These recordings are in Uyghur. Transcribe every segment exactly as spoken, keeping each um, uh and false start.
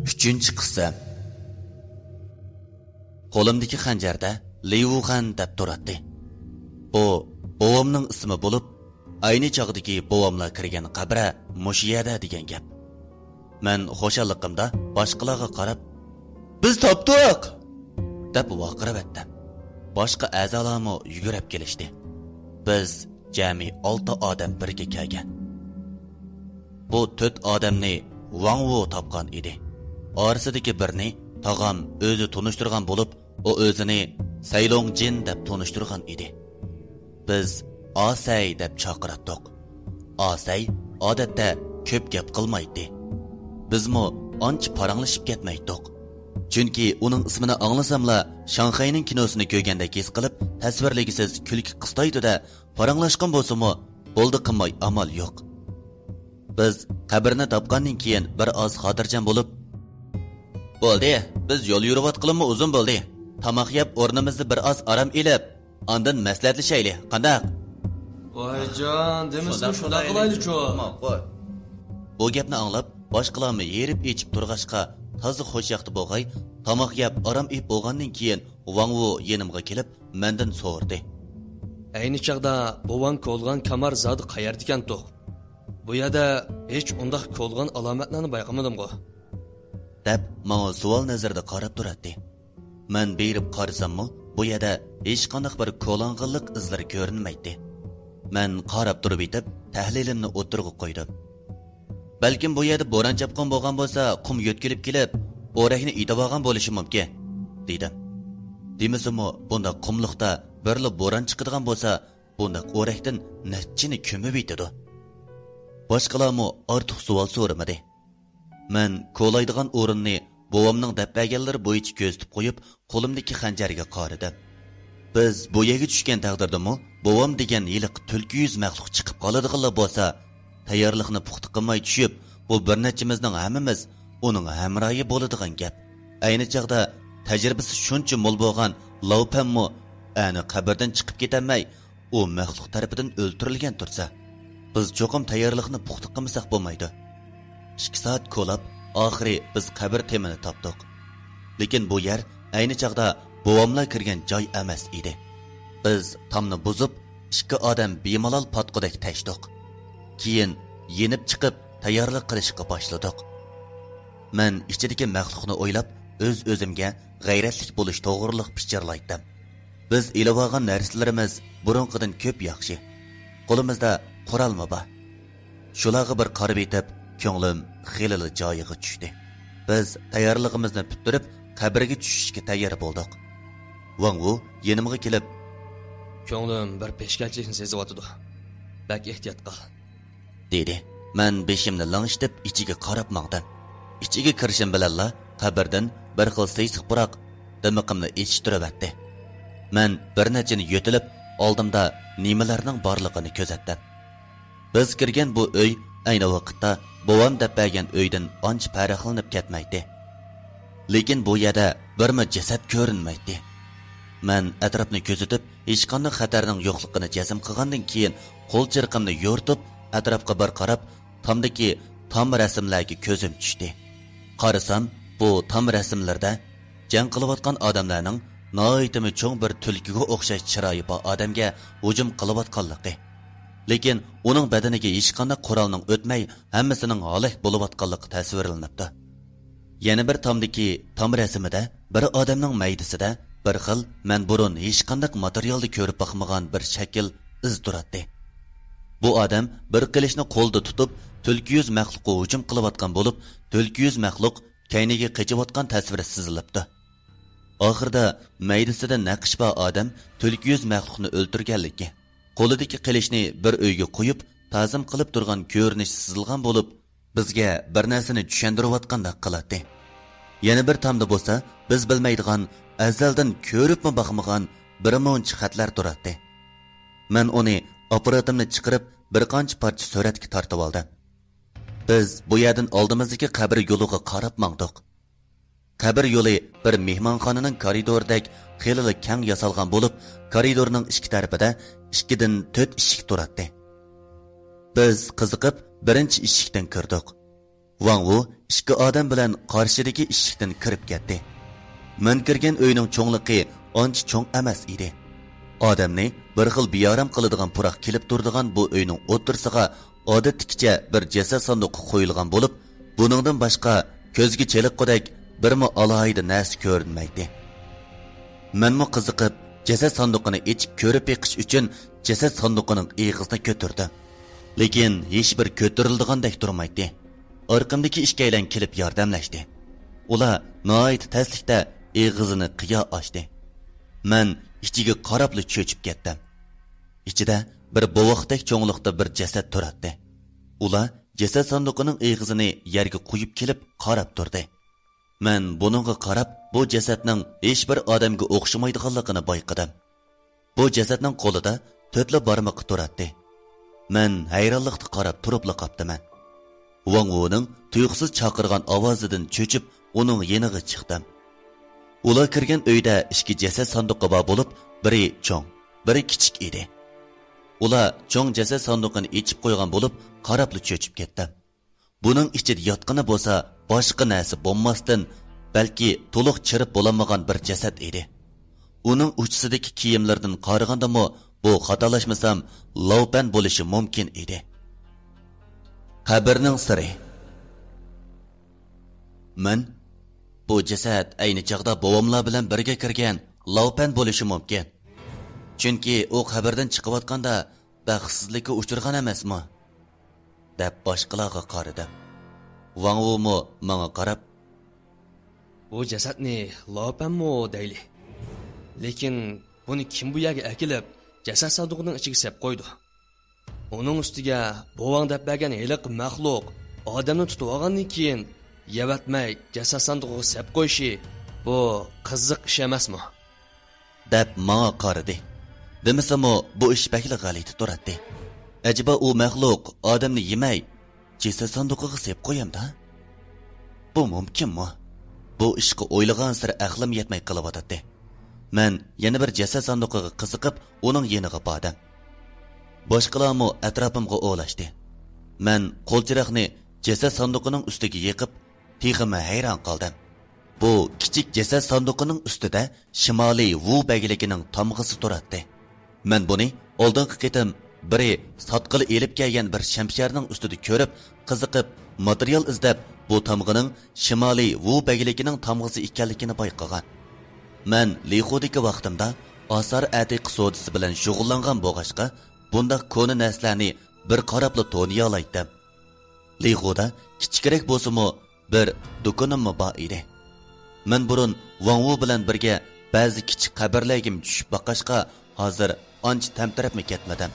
ئۈچىنچى قىسىم. قولۇمدىكى خەنجەردە لىۋۇخەن دەپ تۇراتتى. بۇ بوۋامنىڭ ئىسمى بولۇپ، ئەينى چاغدىكى بوۋاملار كىرگەن قەبرە مۇشۇ يەردە دېگەن گەپ. مەن خۇشاللىقىمدا باشقىلارغا قاراپ، «بىز تاپتۇق!» دەپ ۋارقىرىۋەتتىم. باشقا ئەزالارمۇ يۈگۈرۈپ كېلىشتى. بىز جەمئىي ئالتە ئادەم بىرگە كەلگەن. بۇ تۆت ئادەمنى ۋاڭ ۋۇ تاپقان ئىدى. ئارىسىدىكى بىرىنى تاغام ئۆزى تونۇشتۇرغان بولۇپ، ئۇ ئۆزىنى سەيلوڭ جىن دەپ تونۇشتۇرغان ئىدى. بىز ئاسەي دەپ چاقىراتتۇق. ئاسەي ئادەتتە كۆپ گەپ قىلمايتتى. بىزمۇ ئانچە پاراڭلىشىپ كەتمەيتتۇق. چۈنكى ئۇنىڭ ئىسمىنى ئاڭلىساملا، شاڭخەينىڭ كىنوسىنى كۆرگەندەك ھېس قىلىپ، تەسۋىرلىگۈسىز كۈلكە قىستايدۇ-دە، پاراڭلاشقان بولسىمۇ، بولدى قىلماي ئامال يوق. بىز قەبرىنى تاپقاندىن كېيىن بىر ئاز خاتىرجەم بولۇپ، «بولدى، بىز يول يۈرۈۋاتقىلىمۇ ئۇزۇن بولدى. تاماق يەپ ئورنىمىزدا بىر ئاز ئارام ئېلىپ، ئاندىن مەسلىھەتلىشەيلى، قانداق؟» «ۋايجان، دېمىسىمۇ شۇنداق قىلايلىچۇ.» بۇ گەپنى ئاڭلاپ، باشقىلارمۇ ھېرىپ ئېچىپ تۇرغاچقا، تازا خۇش ياقتا بولغاي، تاماق يەپ ئارام ئېلىپ بولغاندىن كېيىن، ۋاڭ ۋۇ يېنىمغا كېلىپ، مەندىن سورىدى. «ئەينى چاغدا بوۋاڭ كولىغان كامار زادى قەيەردىكەنتۇق؟ بۇ يەردە ھېچ ئۇنداق كولىغان ئالامەتلەرنى بايقىمىدىمغۇ؟» دەپ، ماڭا سوئال نەزىرىدە قاراپ تۇراتتى. مەن بېرىپ قارىساممۇ، بۇ يەردە ھېچقانداق بىر كولانغانلىق ئىزلىرى كۆرۈنمەيتتى. مەن قاراپ تۇرۇپ يېتىپ، تەھلىلىمنى ئوتتۇرىغا قويدۇم. «بەلكىم بۇ يەردە بوران-چاپقۇن بولغان بولسا، قۇم يۆتكىلىپ كېلىپ، ئورەكنى ئېتىۋالغان بولۇشى مۇمكىن» دېدىم. دېمىسىمۇ، بۇنداق قۇملۇقتا بىرلا بوران چىقىدىغان بولسا، بۇنداق ئورەكتىن نەچچىنى كۆمۈۋېتىدۇ. باشقىلارمۇ ئارتۇق سوئال سورىمىدى. مەن كولايدىغان ئورۇننى بوۋامنىڭ دەپ بەرگەنلىرى بويىچە كۆزىتىپ قويۇپ، قولۇمدىكى خەنجەرگە قارىدىم. بىز بۇ يەرگە چۈشكەن تەقدىردىمۇ، بوۋام دېگەن ھېلىقى تۈلكە يۈز مەخلۇق چىقىپ قالىدىغانلا بولسا، تەييارلىقنى پۇختا قىلماي چۈشۈپ، بۇ بىر نەچچىمىزنىڭ ھەممىمىز ئۇنىڭ ھەمراھى بولىدىغان گەپ. ئەينى چاغدا تەجرىبىسى شۇنچە مول بولغان لاۋپەنمۇ ئەنە قەبرىدىن چىقىپ كېتەلمەي، ئۇ مەخلۇق تەرىپىدىن ئۆلتۈرۈلگەن تۇرسا، بىز چوقۇم تەييارلىقنى پۇختا قىلمىساق بولمايدۇ. ئىككى سائەت كولاپ، ئاخىرى بىز قەبرە تېمىنى تاپتۇق. لېكىن بۇ يەر ئەينى چاغدا بوۋاملار كىرگەن جاي ئەمەس ئىدى. بىز تامنى بۇزۇپ، ئىككى ئادەم بىمالال پاتقۇدەك تەشتۇق. كېيىن يېنىپ چىقىپ، تەييارلىق قىلىشقا باشلىدۇق. مەن ئىچىدىكى مەخلۇقنى ئويلاپ، ئۆز-ئۆزۈمگە غەيرەتلىك بولۇش توغرۇلۇق پىچىرلايتتىم. بىز ئېلىۋالغان نەرسىلىرىمىز بۇرۇنقىدىن كۆپ ياخشى. قولىمىزدا قورالمۇ بار. شۇلارغا بىر قارىۋېتىپ، كۆڭلۈم خېلىلا جايىغا چۈشتى. بىز تەييارلىقىمىزنى پۈتتۈرۈپ، قەبرىگە چۈشۈشكە تەييار بولدۇق. ۋاڭ ۋۇ يېنىمغا كېلىپ، «كۆڭلۈم بىر پېشكەلچىلىكنى سېزىۋاتىدۇ. بەك ئېھتىيات قىل.» دېدى. مەن بېشىمنى لىڭشىتىپ ئىچىگە قاراپ ماڭدىم. ئىچىگە كىرىشىم بىلەنلا قەبرىدىن بىر خىل سېسىق پۇراق دىمىقىمنى ئېچىشتۇرۇۋەتتى. مەن بىر نەچچىنى يۆتىلىپ، ئالدىمدا نېمىلەرنىڭ بارلىقىنى كۆزەتتىم. بىز كىرگەن بۇ ئۆي ئەينى ۋاقىتتا بوۋام دەپ بەرگەن ئۆيدىن ئانچە پەرقلىنىپ كەتمەيتتى. لېكىن بۇ يەردە بىرمۇ جەسەت كۆرۈنمەيتتى. مەن ئەتراپنى كۆزىتىپ، ھېچقانداق خەتەرنىڭ يوقلۇقىنى جەزم قىلغاندىن كېيىن، قول چىرىقىمنى يورۇتۇپ، ئەتراپقا بىر قاراپ، تامدىكى تام رەسىملەرگە كۆزۈم چۈشتى. قارىسام، بۇ تام رەسىملىرىدە جەڭ قىلىۋاتقان ئادەملەرنىڭ ناھايىتىمۇ چوڭ بىر تۈلكىگە ئوخشاش چىرايى بار ئادەمگە ھۇجۇم قىلىۋاتقانلىقى، لېكىن ئۇنىڭ بەدىنىگە ھېچقانداق قورالنىڭ ئۆتمەي، ھەممىسىنىڭ ھالاك بولۇۋاتقانلىقى تەسۋىرلىنىپتۇ. يەنە بىر تامدىكى تام رەسىمىدە بىر ئادەمنىڭ مەيدىسىدە بىر خىل، مەن بۇرۇن ھېچقانداق ماتېرىيالدا كۆرۈپ باقمىغان بىر شەكىل، ئىز تۇراتتى. بۇ ئادەم بىر قىلىچنى قولىدا تۇتۇپ، تۈلكە يۈز مەخلۇققا ھۇجۇم قىلىۋاتقان بولۇپ، تۈلكە يۈز مەخلۇق كەينىگە قېچىۋاتقان تەسۋىرى سىزىلىپتۇ. ئاخىرىدا مەيدىسىدە نەقىش بار ئادەم تۈلكە يۈز مەخلۇقنى ئۆلتۈرگەنلىكى، قولىدىكى قىلىچنى بىر ئۆيگە قويۇپ، تازىم قىلىپ تۇرغان كۆرۈنۈش سىزىلغان بولۇپ، بىزگە بىر نەرسىنى چۈشەندۈرۈۋاتقاندەك قىلاتتى. يەنە بىر تامدا بولسا، بىز بىلمەيدىغان، ئەزەلدىن كۆرۈپمۇ باقمىغان بىر مۇنچە خەتلەر تۇراتتى. مەن ئۇنى ئاپپاراتىمنى چىقىرىپ، بىر قانچە پارچە سۈرەتكە تارتىۋالدىم. بىز بۇ يەردىن ئالدىمىزدىكى قەبرە يولىغا قاراپ ماڭدۇق. قەبرە يولى بىر مېھمانخانىنىڭ كارىدورىدەك خېلىلا كەڭ ياسالغان بولۇپ، كارىدورنىڭ ئىككى تەرىپىدە ئىككىدىن تۆت ئىشىك تۇراتتى. بىز قىزىقىپ، بىرىنچى ئىشىكتىن كىردۇق. ۋاڭ ۋۇ ئىككى ئادەم بىلەن قارشىدىكى ئىشىكتىن كىرىپ كەتتى. مەن كىرگەن ئۆينىڭ چوڭلۇقى ئانچە چوڭ ئەمەس ئىدى. ئادەمنى بىر خىل بىئارام قىلىدىغان پۇراق كېلىپ تۇرىدىغان بۇ ئۆينىڭ ئوتتۇرىسىغا ئادەتتىكىچە بىر جەسەت ساندۇقى قويۇلغان بولۇپ، بۇنىڭدىن باشقا كۆزگە چېلىققۇدەك بىرمۇ ئالاھىدە نەرسە كۆرۈنمەيتتى. مەنمۇ قىزىقىپ، جەسەت ساندۇقىنى ئېچىپ كۆرۈپ بېقىش ئۈچۈن جەسەت ساندۇقىنىڭ ئېغىزىنى كۆتۈردۈم. لېكىن ھېچبىر كۆتۈرۈلىدىغاندەك تۇرمايتتى. ئارقامدىكى ئىككىيلەن كېلىپ ياردەملەشتى. ئۇلار ناھايىتى تەسلىكتە ئېغىزىنى قىيا ئاچتى. مەن ئىچىگە قاراپلا چۆچۈپ كەتتىم. ئىچىدە بىر بوۋاقتەك چوڭلۇقتا بىر جەسەت تۇراتتى. ئۇلار جەسەت ساندۇقىنىڭ ئېغىزىنى يەرگە قويۇپ كېلىپ قاراپ تۇردى. مەن بۇنىڭغا قاراپ، بۇ جەسەتنىڭ ھېچبىر ئادەمگە ئوخشىمايدىغانلىقىنى بايقىدىم. بۇ جەسەتنىڭ قولىدا تۆتلا بارمىقى تۇراتتى. مەن ھەيرانلىقتا قاراپ تۇرۇپلا قاپتىمەن. ۋاڭ ۋۇنىڭ تۇيۇقسىز چاقىرغان ئاۋازىدىن چۆچۈپ، ئۇنىڭ يېنىغا چىقتىم. ئۇلار كىرگەن ئۆيدە ئىككى جەسەت ساندۇقى بار بولۇپ، بىرى چوڭ، بىرى كىچىك ئىدى. ئۇلار چوڭ جەسەت ساندۇقىنى ئېچىپ قويغان بولۇپ، قاراپلا چۆچۈپ كەتتىم. بۇنىڭ ئىچىدە ياتقىنى بولسا باشقا نەرسە بولماستىن، بەلكى تولۇق چىرىپ بولالمىغان بىر جەسەت ئىدى. ئۇنىڭ ئۇچىسىدىكى كىيىملىرىدىن قارىغاندىمۇ بۇ خاتالاشمىسام لاۋپەن بولۇشى مۇمكىن ئىدى. قەبرىنىڭ سىرى. مەن، بۇ جەسەت ئەينى چاغدا بوۋاملار بىلەن بىرگە كىرگەن لاۋپەن بولۇشى مۇمكىن. چۈنكى ئۇ قەبرىدىن چىقىۋاتقاندا بەختسىزلىككە ئۇچرىغان ئەمەسمۇ؟ دەپ باشقىلارغا قارىدىم. ۋاڭ ۋۇمۇ ماڭا قاراپ، بۇ جەسەتنى لاۋپەنمۇ دەيلى. لېكىن بۇنى كىم بۇ يەرگە ئەكېلىپ، جەسەت ساندۇقىنىڭ ئىچىگە سېلىپ قويدى؟ ئۇنىڭ ئۈستىگە بوۋاڭ دەپ بەرگەن ھېلىقى مەخلۇق ئادەمنى تۇتۇۋالغاندىن كېيىن، يەۋەتمەي جەسەت ساندۇقىغا سېلىپ قويۇشى، بۇ قىزىق ئىش ئەمەسمۇ؟ دەپ ماڭا قارىدى. دېمىسىمۇ، بۇ ئىش بەكلا غەلىتە تۇراتتى. ئەجەبا ئۇ مەخلۇق ئادەمنى يېمەي، جەسەت ساندۇقىغا سېلىپ قويامدا؟ بۇ مۇمكىنمۇ؟ بۇ ئىشقا ئويلىغانسېرى ئەقلىم يەتمەي قېلىۋاتاتتى. مەن يەنە بىر جەسەت ساندۇقىغا قىزىقىپ، ئۇنىڭ يېنىغا باردىم. باشقىلارمۇ ئەتراپىمغا ئولاشتى. مەن قول چىراغنى جەسەت ساندۇقىنىڭ ئۈستىگە يېقىپ، تېخىمۇ ھەيران قالدىم. بۇ كىچىك جەسەت ساندۇقىنىڭ ئۈستىدە شىمالىي ۋۇ بەگلىكىنىڭ تامغىسى تۇراتتى. مەن بۇنى ئالدىنقى قېتىم بىرى ساتقىلى ئېلىپ كەلگەن بىر شەمشەرنىڭ ئۈستىدە كۆرۈپ، قىزىقىپ، ماتېرىيال ئىزدەپ، بۇ تامغىنىڭ شىمالىي ۋۇ بەگلىكىنىڭ تامغىسى ئىكەنلىكىنى بايقىغان. مەن لىخۇدىكى ۋاقتىمدا ئاسار ئەتىقە سودىسى بىلەن شۇغۇللانغان بولغاچقا، بۇنداق كونا نەرسىلەرنى بىر قاراپلا تونۇيالايتتىم. لىخۇدا كىچىكرەك بولسىمۇ، بىر دۇكىنىممۇ بار ئىدى. مەن بۇرۇن ۋاڭ ۋۇ بىلەن بىرگە بەزى كىچىك قەبرىلەرگىمۇ چۈشۈپ باققاچقا، ھازىر ئانچە تەمتىرەپمۇ كەتمىدىم.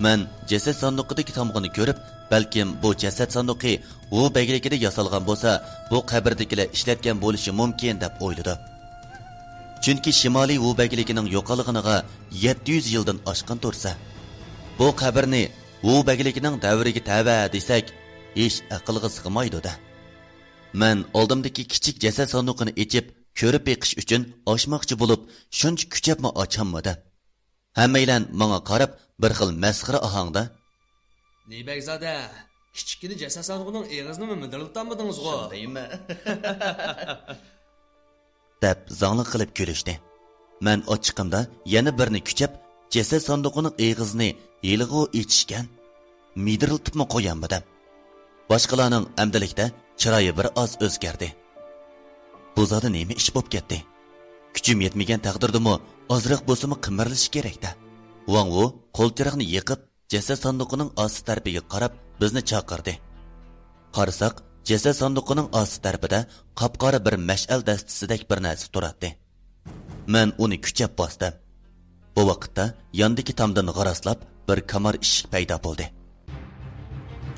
مەن جەسەت ساندۇقىدىكى تامغىنى كۆرۈپ، بەلكىم بۇ جەسەت ساندۇقى ۋۇ بەگلىكىدە ياسالغان بولسا، بۇ قەبرىدىكىلەر ئىشلەتكەن بولۇشى مۇمكىن دەپ ئويلىدىم. چۈنكى شىمالىي ۋۇ بەگلىكىنىڭ يوقالغىنىغا يەتتە يۈز يىلدىن ئاشقان تۇرسا، بۇ قەبرىنى ۋۇ بەگلىكىنىڭ دەۋرىگە تەۋە دېسەك، ھېچ ئەقىلغا سىغمايدۇ-دە. مەن ئالدىمدىكى كىچىك جەسەت ساندۇقىنى ئېچىپ، كۆرۈپ بېقىش ئۈچۈن ئاچماقچى بولۇپ، شۇنچە كۈچەپمۇ ئاچالمىدىم. ھەممەيلەن ماڭا قاراپ، بىر خىل مەسخىرە ئاھاڭدا، نى بەگزادە، كىچىككىنە جەسەت ساندۇقىنىڭ ئېغىزىنىمۇ مىدىرلىتالمىدىڭىزغۇ؟ شۇندايمۇ؟ دەپ زاڭلىق قىلىپ كۈلۈشتى. مەن ئاچچىقىمدا يەنە بىرنى كۈچەپ، جەسەت ساندۇقىنىڭ ئېغىزىنى ھېلىغۇ ئېچىشكەن، مىدىرلىتىپمۇ قويالمىدىم. باشقىلارنىڭ ئەمدىلىكتە چىرايى بىر ئاز ئۆزگەردى. بۇ زادى نېمە ئىش بوپ كەتتى؟ كۈچۈم يەتمىگەن تەقدىردىمۇ ئازراق بولسىمۇ قىمىرلىشى كېرەك-دە. ۋاڭ ۋۇ قول چىراغنى يېقىپ، جەسەت ساندۇقىنىڭ ئاستى تەرىپىگە قاراپ بىزنى چاقىردى. قارىساق، جەسەت ساندۇقىنىڭ ئاستى تەرىپىدە قاپقارا بىر مەشئەل دەستىسىدەك بىر نەرسە تۇراتتى. مەن ئۇنى كۈچەپ باستىم. بۇ ۋاقىتتا ياندىكى تامدىن غاراسلاپ بىر كامار ئىشىك پەيدا بولدى.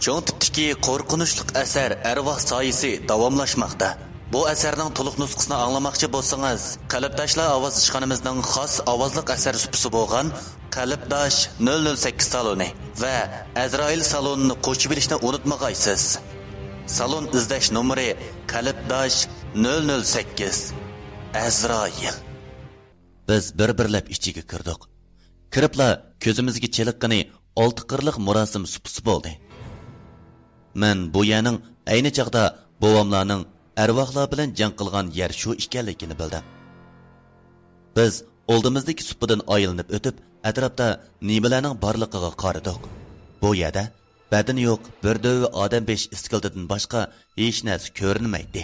چوڭ تىپتىكى قورقۇنچلۇق ئەسەر ئەرۋاھ سايىسى داۋاملاشماقتا. بۇ ئەسەرنىڭ تولۇق نۇسخىسىنى ئاڭلىماقچى بولسىڭىز، قەلبداشلار ئاۋازلاشخانىمىزنىڭ خاس ئاۋازلىق ئەسەر سۇپىسى بولغان قەلبداش نۆل نۆل سەككىز سالونى ۋە ئەزرائىل سالونىنى قوشۇۋېلىشنى ئۇنتۇمىغايسىز. سالون ئىزدەش نومۇرى قەلبداش نۆل نۆل سەككىز. ئەزرائىل. بىز بىر-بىرلەپ ئىچىگە كىردۇق. كىرىپلا كۆزىمىزگە چېلىققىنى ئالتە قىرلىق مۇراسىم سۇپىسى بولدى. مەن بۇ يەرنىڭ ئەينى چاغدا بوۋاملارنىڭ ئەرۋاھلار بىلەن جەڭ قىلغان يەر شۇ ئىكەنلىكىنى بىلدىم. بىز ئالدىمىزدىكى سۇپىدىن ئايلىنىپ ئۆتۈپ، ئەتراپتا نېمىلەرنىڭ بارلىقىغا قارىدۇق. بۇ يەردە بەدىنى يوق بىر دۆۋە ئادەم بېشى ئىسكىلىتىدىن باشقا ھېچ نەرسە كۆرۈنمەيتتى.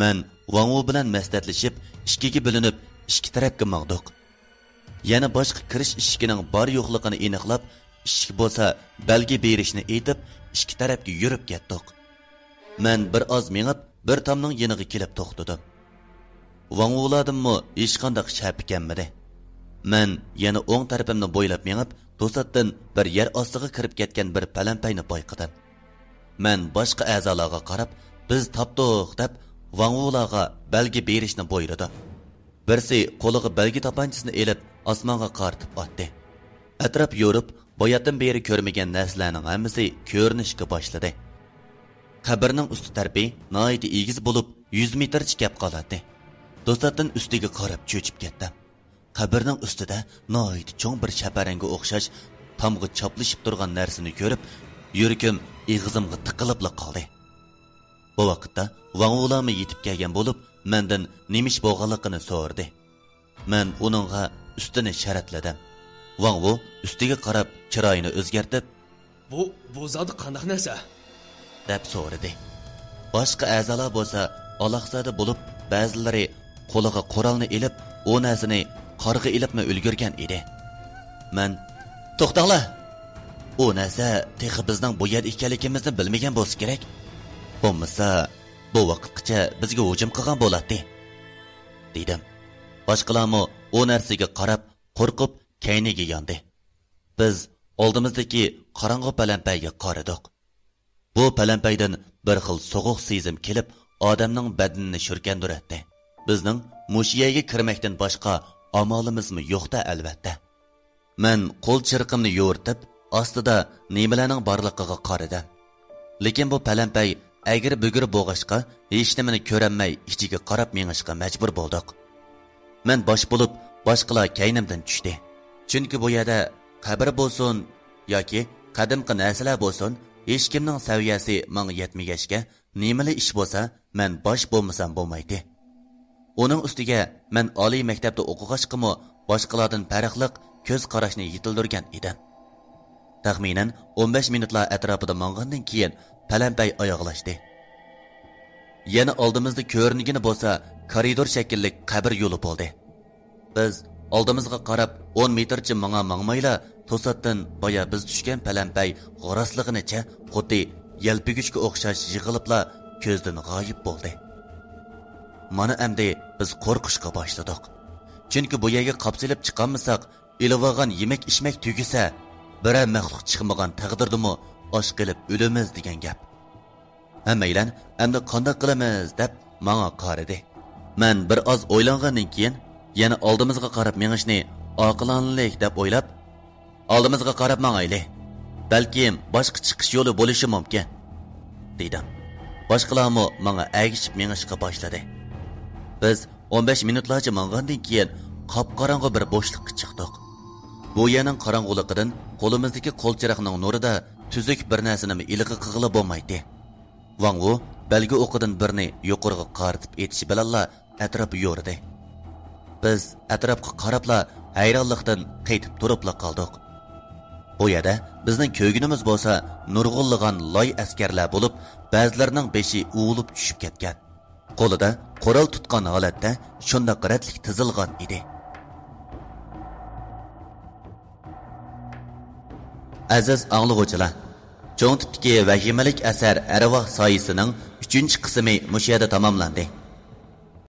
مەن ۋاڭ ۋۇ بىلەن مەسلىھەتلىشىپ، ئىككىگە بۆلۈنۈپ، ئىككى تەرەپكە ماڭدۇق. يەنە باشقا كىرىش ئىشىكىنىڭ بار يوقلۇقىنى ئېنىقلاپ، ئىشىك بولسا بەلگە بېرىشنى ئېيتىپ، ئىككى تەرەپكە يۈرۈپ كەتتۇق. مەن بىر ئاز مېڭىپ، بىر تامنىڭ يېنىغا كېلىپ توختىدىم. ۋاڭ ۋۇلاردىنمۇ ھېچقانداق شەپە كەلمىدى. مەن يەنە ئوڭ تەرىپىمنى بويلاپ مېڭىپ، توساتتىن بىر يەر ئاستىغا كىرىپ كەتكەن بىر پەلەمپەينى بايقىدىم. مەن باشقا ئەزالارغا قاراپ، بىز تاپتۇق دەپ، ۋاڭ ۋۇلارغا بەلگە بېرىشنى بۇيرۇدۇم. بىرسى قولىغا بەلگە تاپانچىسىنى ئېلىپ، ئاسمانغا قارىتىپ ئاتتى. ئەتراپ يورۇپ، باياتىن بېرى كۆرمىگەن نەرسىلەرنىڭ ھەممىسى كۆرۈنۈشكە باشلىدى. قەبرىنىڭ ئۈستى تەرىپى ناھايىتى ئېگىز بولۇپ، يۈز مېتىرچە كەپ قالاتتى. توساتتىن ئۈستىگە قاراپ چۆچۈپ كەتتىم. قەبرىنىڭ ئۈستىدە ناھايىتى چوڭ بىر شەپەرەڭگە ئوخشاش تامغا چاپلىشىپ تۇرغان نەرسىنى كۆرۈپ، يۈرىكىم ئېغىزىمغا تىقىلىپلا قالدى. بۇ ۋاقىتتا ۋاڭ ۋۇلامۇ يېتىپ كەلگەن بولۇپ، مەندىن نېمە ئىش بولغانلىقىنى سورىدى. مەن ئۇنىڭغا ئۈستىنى شەرەتلىدىم. ۋاڭ ۋۇ ئۈستىگە قاراپ چىرايىنى ئۆزگەرتىپ، بۇ، بۇ زادى قانداق نەرسە؟ دەپ سورىدى. باشقا ئەزالار بولسا ئالاقزادە بولۇپ، بەزىلىرى قولىغا قورالنى ئېلىپ، ئۇ نەرسىنى قارغا ئېلىپمۇ ئۈلگۈرگەن ئىدى. مەن، توختاڭلار! ئۇ نەرسە تېخى بىزنىڭ بۇ يەردە ئىكەنلىكىمىزنى بىلمىگەن بولسا كېرەك. بولمىسا، بۇ ۋاقىتقىچە بىزگە ھۇجۇم قىلغان بولاتتى، دېدىم. باشقىلارمۇ ئۇ نەرسىگە قاراپ، قورقۇپ، كەينىگە ياندى. بىز ئالدىمىزدىكى قاراڭغۇ پەلەمپەيگە قارىدۇق. بۇ پەلەمپەيدىن بىر خىل سوغۇق سېزىم كېلىپ، ئادەمنىڭ بەدىنىنى شۈركەندۈرەتتى. بىزنىڭ مۇشۇ يەرگە كىرمەكتىن باشقا ئامالىمىزمۇ يوق-تە، ئەلۋەتتە. مەن قول چىرىقىمنى يورۇتۇپ، ئاستىدا نېمىلەرنىڭ بارلىقىغا قارىدىم. لېكىن بۇ پەلەمپەي ئەگرى-بۈگرى بولغاچقا، ھېچنېمىنى كۆرەلمەي، ئىچىگە قاراپ مېڭىشقا مەجبۇر بولدۇق. مەن باش بولۇپ، باشقىلار كەينىمدىن چۈشتى. چۈنكى بۇ يەردە قەبرە بولسۇن ياكى قەدىمكى نەرسىلەر بولسۇن، ھېچكىمنىڭ سەۋىيەسى ماڭا يەتمىگەچكە، نېمىلا ئىش بولسا، مەن باش بولمىسام بولمايتتى. ئۇنىڭ ئۈستىگە مەن ئالىي مەكتەپتە ئوقۇغاچقىمۇ، باشقىلاردىن پەرقلىق كۆز قاراشنى يېتىلدۈرگەن ئىدىم. تەخمىنەن ئون بەش مىنۇتلار ئەتراپىدا ماڭغاندىن كېيىن، پەلەمپەي ئاياغلاشتى. يەنە ئالدىمىزدا كۆرۈنگىنى بولسا كارىدور شەكىللىك قەبرە يولى بولدى. بىز ئالدىمىزغا قاراپ ئون مېتىرچە ماڭا ماڭمايلا، توساتتىن بايا بىز چۈشكەن پەلەمپەي غاراسلىغىنىچە خۇددى يەلپۈگۈچكە ئوخشاش يىغىلىپلا كۆزدىن غايىب بولدى. مانا ئەمدى بىز قورقۇشقا باشلىدۇق. چۈنكى بۇ يەرگە قاپسىلىپ چىقالمىساق، ئېلىۋالغان يېمەك-ئىچمەك تۈگىسە، بىرەر مەخلۇق چىقمىغان تەقدىردىمۇ ئاچ قېلىپ ئۆلىمىز دېگەن گەپ. ھەممەيلەن ئەمدى قانداق قىلىمىز دەپ ماڭا قارىدى. مەن بىر ئاز ئويلانغاندىن كېيىن، يەنە ئالدىمىزغا قاراپ مېڭىشنى ئاقىلانىلىك دەپ ئويلاپ، ئالدىمىزغا قاراپ ماڭايلى. بەلكىم باشقا چىقىش يولى بولۇشى مۇمكىن، دېدىم. باشقىلارمۇ ماڭا ئەگىشىپ مېڭىشقا باشلىدى. بىز ئون بەش مىنۇتلارچە ماڭغاندىن كېيىن، قاپقاراڭغۇ بىر بوشلۇققا چىقتۇق. بۇ يەرنىڭ قاراڭغۇلۇقىدىن قولىمىزدىكى قول چىراغنىڭ نۇرىدا تۈزۈك بىر نەرسىنىمۇ ئىلغا قىلغىلى بولمايتتى. ۋاڭ ۋۇ بەلگە ئوقىدىن بىرنى يۇقىرىغا قارىتىپ ئېتىشى بىلەنلا ئەتراپ يورۇدى. بىز ئەتراپقا قاراپلا ھەيرانلىقتىن قېتىپ تۇرۇپلا قالدۇق. بۇ يەردە بىزنىڭ كۆرگىنىمىز بولسا نۇرغۇنلىغان لاي ئەسكەرلەر بولۇپ، بەزىلىرىنىڭ بېشى ئۇۋۇلۇپ چۈشۈپ كەتكەن. قولىدا قورال تۇتقان ھالەتتە شۇنداق رەتلىك تىزىلغان ئىدى. ئەزىز ئاڭلىغۇچىلار، چوڭ تىپتىكى ۋەھىمىلىك ئەسەر ئەرۋاھ سايىسىنىڭ ئۈچىنچى قىسمى مۇشۇ يەردە تاماملاندى.